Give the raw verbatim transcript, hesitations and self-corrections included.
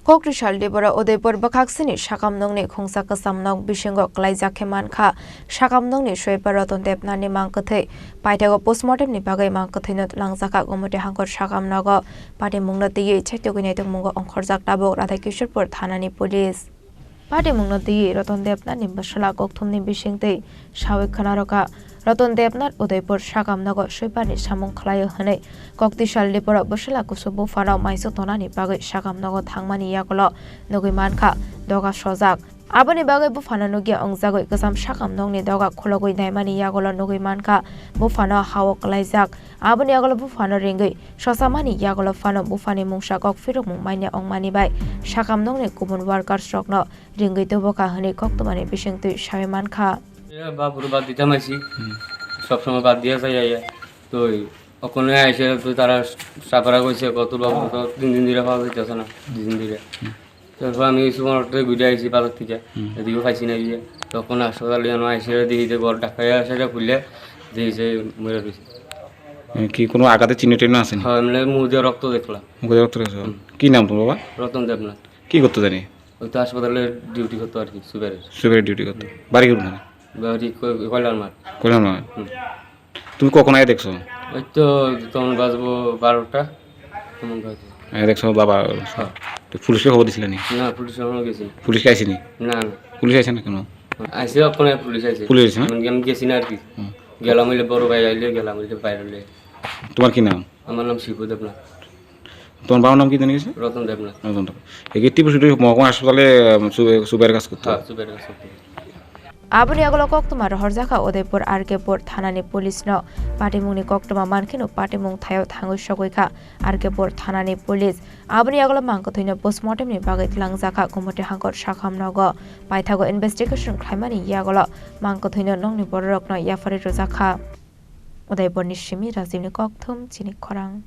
Kokri sal Debora Udaipur bwkhaksini sakam nokni khungsa kwcham nok bisingo kwlaijak khe mankha sakam nokni sweeper Ratan Debnathni mang kwthwi. Paithago postmortemni bagwi mang kwthwino twlangjakha Gumoti Hangkor sakam nogo. Patimungno twiwi chaitugwi naitukmungo ongkhorjak tabuk Radhakishorpur thanani police. Patimungno twiwi Ratan Debnathni bwsala kokthumni bisingtwi sawi khwnarokha. Ratan Debnath Udaipur sakam nogo sweeperni samung khlaio hwnwi Kokri sal Debora bwsala kusu buphano maisu tonani bagwi sakam nogo thangmani yagulo nugwi mankha doga sojak. Aboni bagwi buphano nugya wngjagwi kwcham sakam nokni doga khulogwi naimani yagulo nugwi mankha buphano ha-o kwlaijak. Aboni yagulo buphano ringwi sosamani yagulo phano buphani mungsa kok phirokmung manya wngmani bai sakam nokni kubun workers rokno ringwi tubukha hwnwi koktwmani bisingtwi sawi mankha. এরা বাবুর বাদ দিতাম আইছি, সবসময় বাদ দিয়ে যাই আইয়া। তো ওখানে এসে তো তারা সাপারা কইছে, "কত বাবু তো তিন দিন ধরে পাওয়া যাইতেছে না, দুই দিন ধরে।" তারপর আমি সুপার মার্কেটে ঘুরে আইছি বাজার থেকে, হুম। এদিকেও পাইছি না গিয়ে। তখন হাসপাতালে যেন আইসে দেখি যে ঘর ঢাকাইয়া সেটা খুললে দেখি যে মরে রয়েছে। এ, কি কোনো আঘাতে চিহ্ন টিহ্ন আছে নি? হ্যাঁ, এমনি মুখ দিয়ে রক্ত দেখলাম। মুখ দিয়ে রক্ত দেখছো? হুম। কি নাম তোমার বাবা? রতন দেবনাথ। কি করতো জানি? ওই তো হাসপাতালে ডিউটি করতো আর কি, সুপারের। সুপারের ডিউটি করতো। বাড়ি কোনখানে? বাড়ি কই-, কল্যাণ মাঠ। কল্যাণ মাঠ। হুম। তুমি কখন আগে দেখছো? ওই তো তখন বাজবো বারোটা, তখন বাজবো। আগে দেখছো বাবা? হ্যাঁ। তো পুলিশকে খবর দিছিলে নি? না, পুলিশ এখনো গেছে। পুলিশ আইসে নি? না, না। পুলিশ আইসে না কেন? আইসে, ওখানে পুলিশ আইসে। পুলিশ আইসে না? আমি, আমি গেছি না আর কি। হুম। গেলাম হইলে বড় ভাই আইলে, গেলাম হইলে বাইরে হইলে। তোমার কি নাম? আমার নাম শিবু দেবনাথ। তোমার বাবার নাম কি জানি গেছে? রতন দেবনাথ। রতন দেবনাথ। এই কি টিপু সুটি মহকুমা হাসপাতালে, উম, সু-, সুপারের কাজ করতো? হ্যাঁ, সুপারের কাজ করতো। Aboni yagulo koktwma rohorjakha Udaipur R K Pur thanani police no. Patimungni koktwma mankheno patimung thaio thangwi sogwi kha R K Pur thanani police. Aboni yagulo mang kwthwino postmortemni bagwi twlangjakha Gumoti Hangkor sakam nogo. Paithago investigation khlaimani yagulo mang kwthwino nokni bororokno yapharwi rwjakha. Udaipurni simi Rajibni kokthum chini khorang.